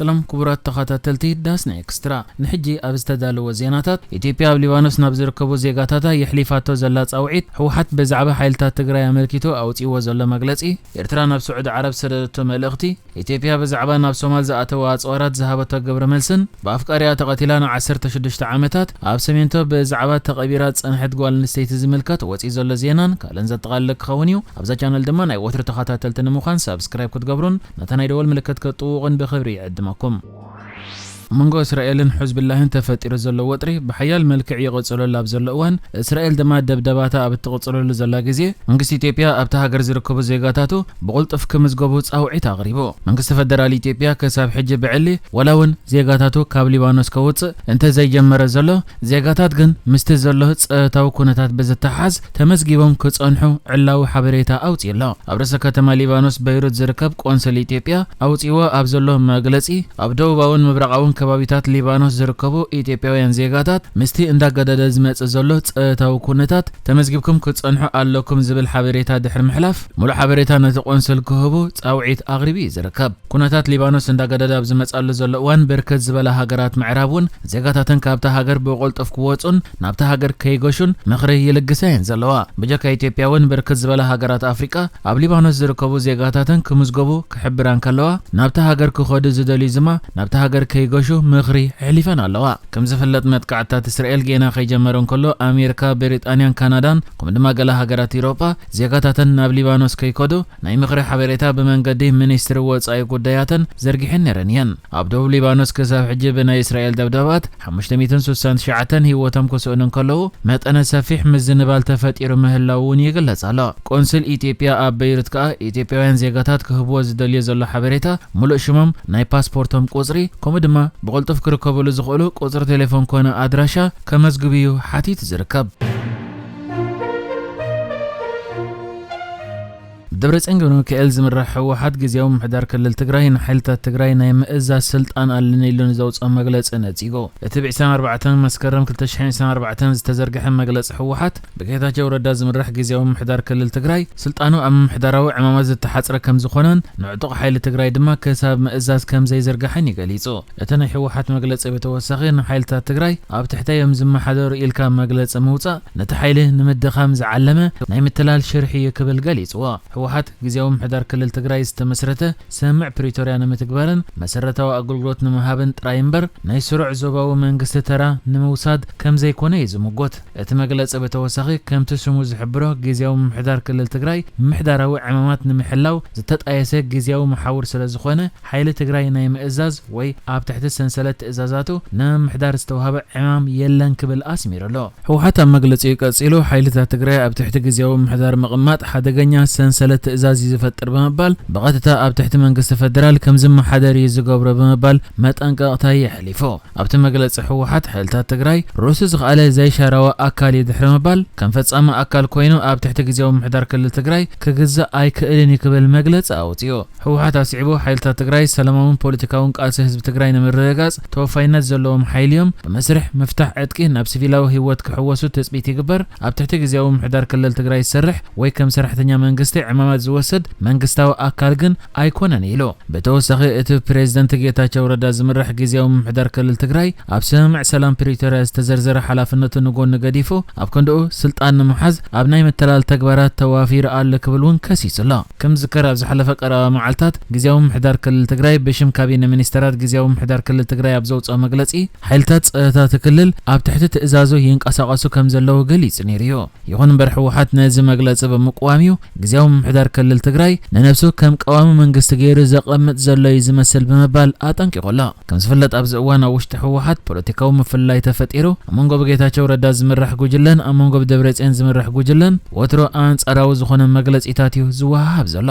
ሰላም ክቡራት ተኸታተልቲ ዳስና ኤክስትራ፣ ንሕጂ ኣብ ዝተዳለወ ዜናታት፣ ኢትዮጵያ ኣብ ሊባኖስ ናብ ዝርከቡ ዜጋታታ የሕሊፋቶ ዘላ ጻውዒት፣ ህወሓት ብዛዕባ ሓይልታት ትግራይ ኣመልኪቱ ኣውጺእዎ ዘሎ መግለጺ፣ ኤርትራ ናብ ስዑዲ ዓረብ ዝሰደደቶ መልእኽቲ፣ ኢትዮጵያ ብዛዕባ ናብ ሶማል ዝኣተዋ ኣጽዋራት ዝሃበቶ ግብረ መልስን፣ ብኣፍቃሪኣ ተቐቲላ ን ዓሰርተ ሽዱሽተ ዓመታት ኣብ ሰሜንቶ ብዛዕባ ተቐቢራ ዝጸንሐት ጓል ኣንስተይቲ ዝምልከት ወጺኡ ዘሎ ዜናን ካልእን ዘጠቓልል ክኸውን እዩ። ኣብዛ ቻነል ድማ ናይ ወትሩ ተኸታተልቲ ንምዃን ሳብስክራይብ ክትገብሩን ነታ ናይ ደወል ምልክት ክትጥውቑን ብኽብሪ ይዕድመኩም። ኣብ መንጎ እስራኤልን ሕዝብላህን ተፈጢሩ ዘሎ ወጥሪ ብሓያል መልክዕ ይቕጽለሉ ኣብ ዘሎ እዋን፣ እስራኤል ድማ ደብደባታ ኣብ እትቕጽለሉ ዘላ ግዜ፣ መንግስቲ ኢትዮጵያ ኣብታ ሃገር ዝርከቡ ዜጋታቱ ብቕልጡፍ ክምዝገቡ ጻውዒት ኣቕሪቡ። መንግስቲ ፈደራል ኢትዮጵያ ክሳብ ሕጂ ብዕሊ ዋላ እውን ዜጋታቱ ካብ ሊባኖስ ከውጽእ እንተ ዘይጀመረ ዘሎ፣ ዜጋታት ግን ምስቲ ዘሎ ጸጥታዊ ኩነታት ብዝተሓዝ ተመዝጊቦም ክጸንሑ ዕላዊ ሓበሬታ ኣውጺኡ ኣሎ። ኣብ ርእሰ ከተማ ሊባኖስ በይሩት ዝርከብ ቆንስል ኢትዮጵያ ኣውጺእዎ ኣብ ዘሎ መግለጺ፣ ኣብ ደቡባውን ምብራቓውን ከባቢታት ሊባኖስ ዝርከቡ ኢትዮጵያውያን ዜጋታት ምስቲ እንዳገደደ ዝመጽእ ዘሎ ጸጥታዊ ኩነታት ተመዝጊብኩም ክትጸንሑ ኣለኩም ዝብል ሓበሬታ ድሕሪ ምሕላፍ፣ ሙሉእ ሓበሬታ ነቲ ቆንስል ክህቡ ጻውዒት ኣቕሪቡ እዩ ዝርከብ። ኩነታት ሊባኖስ እንዳገደደ ኣብ ዝመጽኣሉ ዘሎ እዋን፣ ብርክት ዝበላ ሃገራት ምዕራብ እውን ዜጋታተን ካብታ ሃገር ብቕልጡፍ ክወጹን ናብታ ሃገር ከይገሹን ምኽሪ ይልግሳ እየን ዘለዋ። ብጀካ ኢትዮጵያ እውን ብርክት ዝበላ ሃገራት ኣፍሪቃ ኣብ ሊባኖስ ዝርከቡ ዜጋታተን ክምዝገቡ ክሕብራ እንከለዋ፣ ናብታ ሃገር ክኸዱ ዝደልዩ ድማ ናብታ ሃገር ከይገሹ ምኽሪ ኣሕሊፈን ኣለዋ። ከም ዝፍለጥ፣ መጥቃዕትታት እስራኤል ጌና ከይጀመረ እንከሎ፣ ኣሜሪካ፣ ብሪጣንያን ካናዳን ከምኡ ድማ ገለ ሃገራት ኤውሮጳ ዜጋታተን ናብ ሊባኖስ ከይከዱ ናይ ምኽሪ ሓበሬታ ብመንገዲ ሚኒስትሪ ወጻኢ ጉዳያተን ዘርጊሐን ነይረን እየን። ኣብ ደቡብ ሊባኖስ ክሳብ ሕጂ ብናይ እስራኤል ደብዳባት ሓሙሽተ ሚእትን ስሳን ትሽዓተን ህይወቶም ክስእኑ እንከለዉ፣ መጠነ ሰፊሕ ምዝንባል ተፈጢሩ ምህላዉ እውን ይግለጽ ኣሎ። ቆንስል ኢትዮጵያ ኣብ በይሩት ከኣ ኢትዮጵያውያን ዜጋታት ክህብዎ ዝደልዮ ዘሎ ሓበሬታ፣ ሙሉእ ሽሞም፣ ናይ ፓስፖርቶም ቁጽሪ፣ ከምኡ ድማ ብቕልጡፍ ክርከብሉ ዝኽእሉ ቁጽሪ ቴሌፎን ኮነ ኣድራሻ ከመዝግቡ እዩ ሓቲቱ ዝርከብ። ብደብረጽዮን ገብረሚካኤል ዝምራሕ ህወሓት ግዝያዊ ምምሕዳር ክልል ትግራይ ንሓይልታት ትግራይ ናይ ምእዛዝ ስልጣን ኣለኒ ኢሉ ንዘውፅኦ መግለፂ ነፂጉ። እቲ ብ ዕስራን ኣርባዕተን መስከረም ክልተ ሽሕን ዕስራን ኣርባዕተን ዝተዘርግሐ መግለፂ ህወሓት፣ ብጌታቸው ረዳ ዝምራሕ ግዝያዊ ምምሕዳር ክልል ትግራይ ስልጣኑ ኣብ ምምሕዳራዊ ዕማማት ዝተሓፅረ ከም ዝኾነን ንዕጡቕ ሓይሊ ትግራይ ድማ ክሳብ ምእዛዝ ከም ዘይዝርግሐን እዩ ገሊፁ። እቲ ናይ ህወሓት መግለፂ ብተወሳኺ ንሓይልታት ትግራይ ኣብ ትሕተይ እዮም ዝመሓደሩ ኢልካ መግለፂ ምውፃእ ነቲ ሓይሊ ንምድኻም ዝዓለመ ናይ ምትላል ሽርሒ እዩ ክብል ገሊፅዎ። ህወሓት ግዝያዊ ምምሕዳር ክልል ትግራይ ዝተመስረተ ስምምዕ ፕሪቶርያ ንምትግባርን መሰረታዊ ኣገልግሎት ንምሃብን ጥራይ እምበር ናይ ስሩዕ ዞባዊ መንግስቲ ተራ ንምውሳድ ከም ዘይኮነ እዩ ዝምጎት። እቲ መግለፂ ብተወሳኺ ከምቲ ስሙ ዝሕብሮ ግዝያዊ ምምሕዳር ክልል ትግራይ ምምሕዳራዊ ዕማማት ንምሕላው ዝተጣየሰ ግዝያዊ መሓውር ስለ ዝኾነ ሓይሊ ትግራይ ናይ ምእዛዝ ወይ ኣብ ትሕቲ ሰንሰለት ትእዛዛቱ ንምምሕዳር ዝተዋህበ ዕማም የለን ክብል ኣስሚሩ ኣሎ። ህወሓት ኣብ መግለጺኡ ቀጺሉ፣ ሓይልታት ትግራይ ኣብ ትሕቲ ግዝያዊ ምምሕዳር ምቕማጥ ሓደገኛ ሰንሰለት ትእዛዝ እዩ ዝፈጥር ብምባል፣ ብቐጥታ ኣብ ትሕቲ መንግስቲ ፈደራል ከም ዝመሓደር እዩ ዝገብሮ ብምባል መጠንቀቕታ የሕሊፉ። ኣብቲ መግለጺ ህወሓት፣ ሓይልታት ትግራይ ርእሱ ዝኸኣለ ዘይሻራዊ ኣካል እዩ ድሕሪ ምባል፣ ከም ፈጻሚ ኣካል ኮይኑ ኣብ ትሕቲ ግዝያዊ ምምሕዳር ክልል ትግራይ ክግዛእ ኣይክእልን እዩ ክብል መግለጺ ኣውጺኡ። ህወሓት ኣስዒቡ፣ ሓይልታት ትግራይ ሰላማውን ፖለቲካውን ቃልሲ ህዝቢ ትግራይ ንምርግጋጽ ተወፋይነት ዘለዎም ሓይሊ እዮም። ብመስርሕ ምፍታሕ ዕጥቂ ናብ ሲቪላዊ ህይወት ክሕወሱ ትጽቢት ይግበር። ኣብ ትሕቲ ግዝያዊ ምምሕዳር ክልል ትግራይ ዝሰርሕ ወይ ከም ሰራሕተኛ መንግስቲ ዕማማት ዝወስድ መንግስታዊ ኣካል ግን ኣይኮነን ኢሉ። ብተወሳኺ፣ እቲ ፕሬዝደንት ጌታቸው ረዳ ዝምራሕ ግዝያዊ ምምሕዳር ክልል ትግራይ ኣብ ስምምዕ ሰላም ፕሪቶርያ ዝተዘርዘረ ሓላፍነቱ ንጎኒ ገዲፉ፣ ኣብ ክንድኡ ስልጣን ንምሓዝ ኣብ ናይ ምትላል ተግባራት ተዋፊሩ ኣሎ ክብል እውን ከሲሱ ኣሎ። ከም ዝዝከር፣ ኣብ ዝሓለፈ ቀረባ መዓልታት ግዝያዊ ምምሕዳር ክልል ትግራይ ብሽም ካቢነ ሚኒስተራት ግዝያዊ ምምሕዳር ክልል ትግራይ ኣብ ዘውፅኦ መግለፂ፣ ሓይልታት ፀጥታ እቲ ክልል ኣብ ትሕቲ ትእዛዙ ይንቀሳቐሱ ከም ዘለዉ ገሊፁ ነይሩ እዩ። ይኹን እምበር፣ ህወሓት ነዚ መግለፂ ብምቅዋም እዩ ግዝያዊ ምምሕዳር ክልል ትግራይ ንነብሱ ከም ቀዋሚ መንግስቲ ገይሩ ዘቐምጥ ዘሎ እዩ ዝመስል ብምባል ኣጠንቂቑ ኣሎ። ከም ዝፍለጥ፣ ኣብዚ እዋን ኣብ ውሽጢ ህወሓት ፖለቲካዊ ምፍልላይ ተፈጢሩ፣ ኣብ መንጎ ብጌታቸው ረዳ ዝምራሕ ጉጅለን ኣብ መንጎ ብደብረጽዮን ዝምራሕ ጉጅለን ወትሩ ኣንጻራዊ ዝኾነ መግለጺታት እዩ ዝወሃሃብ ዘሎ።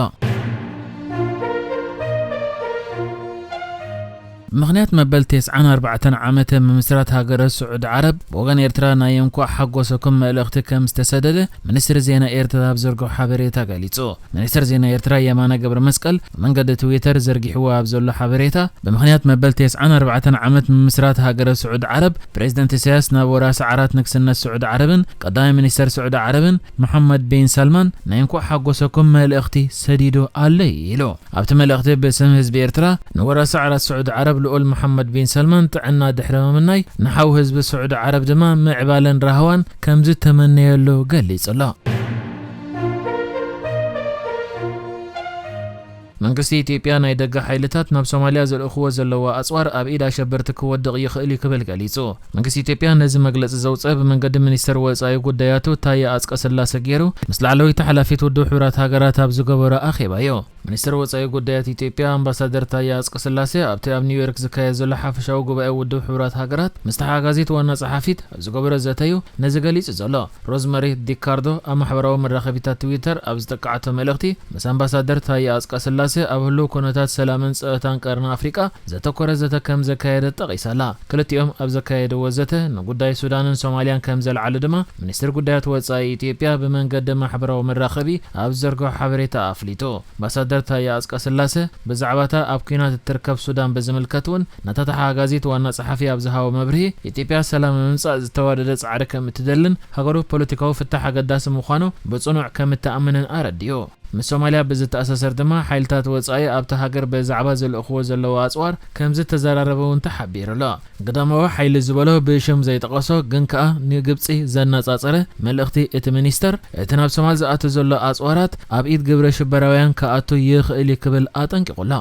ብምኽንያት መበል ተስዓን ኣርባዕተን ዓመተ ምምስራት ሃገረ ስዑዲ ዓረብ፣ ብወገን ኤርትራ ናይ እንኳዕ ሓጎሰኩም መልእኽቲ ከም ዝተሰደደ ሚኒስትሪ ዜና ኤርትራ ኣብ ዘርግሖ ሓበሬታ ገሊጹ። ሚኒስትር ዜና ኤርትራ የማነ ገብረ መስቀል ብመንገዲ ትዊተር ዘርጊሕዎ ኣብ ዘሎ ሓበሬታ፣ ብምኽንያት መበል ተስዓን ኣርባዕተን ዓመት ምምስራት ሃገረ ስዑዲ ዓረብ፣ ፕሬዝደንት ኢሳያስ ናብ ወራሲ ዓራት ንግስነት ስዑዲ ዓረብን ቀዳማይ ሚኒስተር ስዑዲ ዓረብን መሓመድ ቢን ሳልማን ናይ እንኳዕ ሓጎሰኩም መልእኽቲ ሰዲዱ ኣሎ ኢሉ። ኣብቲ መልእኽቲ፣ ብስም ህዝቢ ኤርትራ ንወራሲ ዓራት ስዑዲ ዓረብ ልኡል መሓመድ ቢን ሰልማን ጥዕና ድሕሪ ምምናይ፣ ንሓው ህዝቢ ስዑዲ ዓረብ ድማ ምዕባለን ራህዋን ከምዝተመነየሉ ገሊጹ ኣሎ። መንግስቲ ኢትዮጵያ፣ ናይ ደገ ሓይልታት ናብ ሶማልያ ዘልእኽዎ ዘለዉ ኣጽዋር ኣብ ኢድ ኣሸበርቲ ክወድቕ ይኽእል እዩ ክብል ገሊጹ። መንግስቲ ኢትዮጵያ ነዚ መግለጺ ዘውጽአ ብመንገዲ ሚኒስተር ወጻኢ ጉዳያቱ ታየ ኣጽቀስላሰ ገይሩ ምስ ላዕለወይቲ ሓላፊት ውድብ ሕቡራት ሃገራት ኣብ ዝገበሮ ኣኼባ እዩ። ሚኒስተር ወጻኢ ጉዳያት ኢትዮጵያ ኣምባሳደር ታየ ኣጽቀስላሴ ኣብቲ ኣብ ኒውዮርክ ዝካየድ ዘሎ ሓፈሻዊ ጉባኤ ውድብ ሕቡራት ሃገራት ምስ ተሓጋዚት ዋና ጸሓፊት ኣብ ዝገበሮ ዘተ እዩ ነዚ ገሊጹ ዘሎ። ሮዝመሪ ዲካርዶ ኣብ ማሕበራዊ መራኸቢታት ትዊተር ኣብ ዝጠቀዓቶ መልእኽቲ፣ ምስ ኣምባሳደር ታየ ኣጽቀስላሴ ኣብ ህሉው ኩነታት ሰላምን ጸጥታን ቀርኒ ኣፍሪቃ ዘተኮረ ዘተ ከም ዘካየደት ጠቒሳ'ላ። ክልቲኦም ኣብ ዘካየድዎ ዘተ ንጉዳይ ሱዳንን ሶማልያን ከም ዘልዓሉ ድማ ሚኒስትር ጉዳያት ወጻኢ ኢትዮጵያ ብመንገዲ ማሕበራዊ መራኸቢ ኣብ ዘርግሖ ሓበሬታ ኣፍሊጡ። ኣምባሳደር ታየ ኣጽቀስላሰ ብዛዕባ'ታ ኣብ ኲናት እትርከብ ሱዳን ብዝምልከት እውን ነታ ተሓጋዚት ዋና ጸሓፊ ኣብ ዝሃቦ መብርሂ፣ ኢትዮጵያ ሰላም ንምምጻእ ዝተዋደደ ጻዕሪ ከም እትደልን ሃገሩ ፖለቲካዊ ፍታሕ ኣገዳሲ ምዃኑ ብጽኑዕ ከም እትኣምንን ኣረዲኡ። ምስ ሶማልያ ብዝተኣሳሰር ድማ ሓይልታት ወጻኢ ኣብታ ሃገር ብዛዕባ ዝልእኽዎ ዘለዉ ኣጽዋር ከም ዝተዘራረበ እውን ተሓቢሩ ኣሎ። ግዳማዊ ሓይሊ ዝበሎ ብሽም ዘይጠቐሶ ግን ከኣ ንግብጺ ዘነጻጸረ መልእኽቲ እቲ ሚኒስተር፣ እቲ ናብ ሶማል ዝኣቱ ዘሎ ኣጽዋራት ኣብ ኢድ ግብረ ሽበራውያን ክኣቱ ይኽእል እዩ ክብል ኣጠንቂቑ ኣሎ።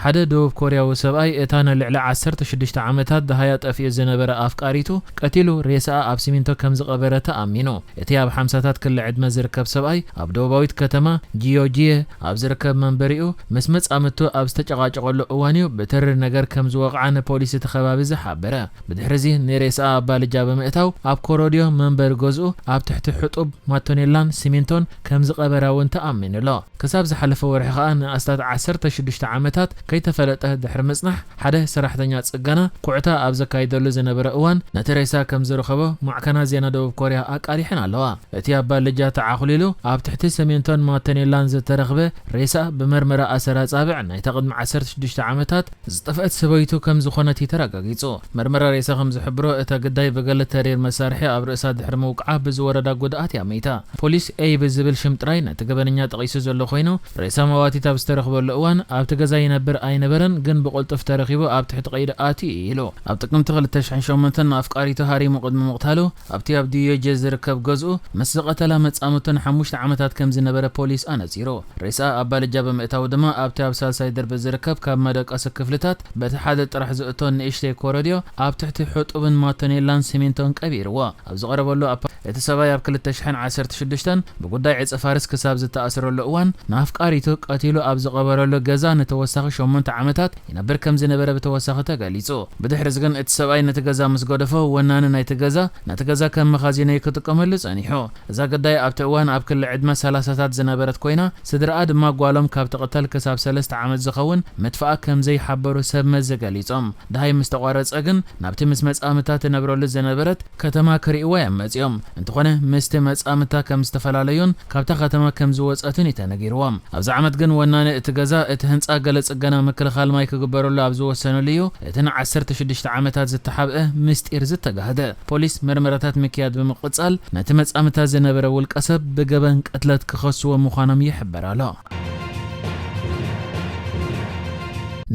ሓደ ደቡብ ኮርያዊ ሰብኣይ እታ ንልዕሊ ዓሰርተ ሽዱሽተ ዓመታት ደሃያ ጠፊኡ ዝነበረ ኣፍቃሪቱ ቀቲሉ ሬሳኣ ኣብ ሲሚንቶ ከም ዝቐበረ ተኣሚኑ። እቲ ኣብ ሓምሳታት ክሊ ዕድመ ዝርከብ ሰብኣይ ኣብ ደቡባዊት ከተማ ጂዮጂየ ኣብ ዝርከብ መንበሪኡ ምስ መጻምድቱ ኣብ ዝተጨቓጨቐሉ እዋን እዩ ብተሪር ነገር ከም ዝወቕዓ ንፖሊስ እቲ ከባቢ ዝሓበረ። ብድሕሪዚ ንሬሳኣ ኣባልጃ ብምእታው ኣብ ኮሮድዮ መንበሪ ገዝኡ ኣብ ትሕቲ ሕጡብ ማቶኔላን ሲሚንቶን ከም ዝቐበራ እውን ተኣሚኑ ኣሎ። ክሳብ ዝሓለፈ ወርሒ ከኣ ንኣስታት ዓሰርተ ሽዱሽተ ዓመታት ከይተፈለጠ ድሕሪ ምጽናሕ፣ ሓደ ሰራሕተኛ ጽገና ኩዕታ ኣብ ዘካይደሉ ዝነበረ እዋን ነቲ ሬሳ ከም ዝረኸቦ ማዕከናት ዜና ደቡብ ኮርያ ኣቃሊሐን ኣለዋ። እቲ ኣባልጃ ተዓኹሊሉ ኣብ ትሕቲ ሲሚንቶን ማቶኔላን ዝተረኽበ ሬሳ ብመርመራ ኣሰር ኣጻብዕ ናይታ ቅድሚ ዓሰርተ ሽዱሽተ ዓመታት ዝጠፍአት ሰበይቱ ከም ዝኾነት እዩ ተረጋጊጹ። መርመራ ሬሳ ከም ዝሕብሮ፣ እታ ግዳይ ብገለ ተሪር መሳርሒ ኣብ ርእሳ ድሕሪ ምውቅዓ ብዝወረዳ ጉድኣት እያ መይታ። ፖሊስ ኤይ ብዝብል ሽም ጥራይ ነቲ ገበነኛ ጠቒሱ ዘሎ ኮይኑ፣ ሬሳ መዋቲት ኣብ ዝተረኽበሉ እዋን ኣብቲ ገዛ ይነብር ኣይነበረን፣ ግን ብቕልጡፍ ተረኺቡ ኣብ ትሕቲ ቀይዲ ኣትዩ እዩ ኢሉ። ኣብ ጥቅምቲ ክልተ ሽሕን ሸሞንተን ንኣፍቃሪቱ ሃሪሙ ቅድሚ ምቕታሉ፣ ኣብቲ ኣብ ዲዮጀ ዝርከብ ገዝኡ ምስ ዝቐተላ መጻምድቱ ንሓሙሽተ ዓመታት ከም ዝነበረ ፖሊስ ኣነጺሩ። ሬሳ ኣባልጃ ብምእታው ድማ ኣብቲ ኣብ ሳልሳይ ደርቢ ዝርከብ ካብ መደቀሲ ክፍልታት በቲ ሓደ ጥራሕ ዝእቶ ንእሽተይ ኮረድዮ ኣብ ትሕቲ ሕጡብን ማቶኔላን ሲሚንቶን ቀቢርዎ። ኣብ ዝቐረበሉ ኣፓ-፣ እቲ ሰብኣይ ኣብ ክልተ ሽሕን ዓሰርተ ሽዱሽተን ብጉዳይ ዕጸ ፋርስ ክሳብ ዝተኣስረሉ እዋን ንኣፍቃሪቱ ቀቲሉ ኣብ ዝቐበረሉ ገዛ ንተወሳኺ ሸሞንተ ዓመታት ይነብር ከም ዝነበረ ብተወሳኺ ተገሊጹ። ብድሕሪዚ ግን እቲ ሰብኣይ ነቲ ገዛ ምስ ገደፎ፣ ወናኒ ናይቲ ገዛ ነቲ ገዛ ከም መኻዚኖ እዩ ክጥቀመሉ ጸኒሑ። እዛ ግዳይ ኣብቲ እዋን ኣብ ክሊ ዕድመ ሰላሳታት ዝነበረት ኮይና፣ ስድራኣ ድማ ጓሎም ካብ ትቕተል ክሳብ ሰለስተ ዓመት ዝኸውን ምጥፋኣ ከም ዘይሓበሩ ሰብ መዚ ገሊጾም። ደሃይ ምስ ተቋረጸ ግን ናብቲ ምስ መጻምታ ትነብረሉ ዝነበረት ከተማ ክርእይዋ እዮም መጺኦም። እንተኾነ ምስቲ መጻምታ ከም ዝተፈላለዩን ካብታ ከተማ ከም ዝወጸትን እዩ ተነጊርዎም። ኣብዚ ዓመት ግን ወናኒ እቲ ገዛ እቲ ህንጻ ገለ ጽገና ምክልኻል ማይ ክግበረሉ ኣብ ዝወሰነሉ እዩ እቲ ንዓሰርተ ሽዱሽተ ዓመታት ዝተሓብአ ምስጢር ዝተጋህደ። ፖሊስ መርመራታት ምክያድ ብምቕጻል ነቲ መጻምታ ዝነበረ ውልቀ ሰብ ብገበን ቅትለት ክኸስዎ ምዃኖም ይሕበር ኣሎ።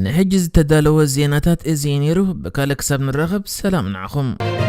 ንሕጂ ዝተዳለወ ዜናታት እዚ እዩ ነይሩ። ብካልእ ክሳብ ንራኸብ ሰላም ንዓኹም።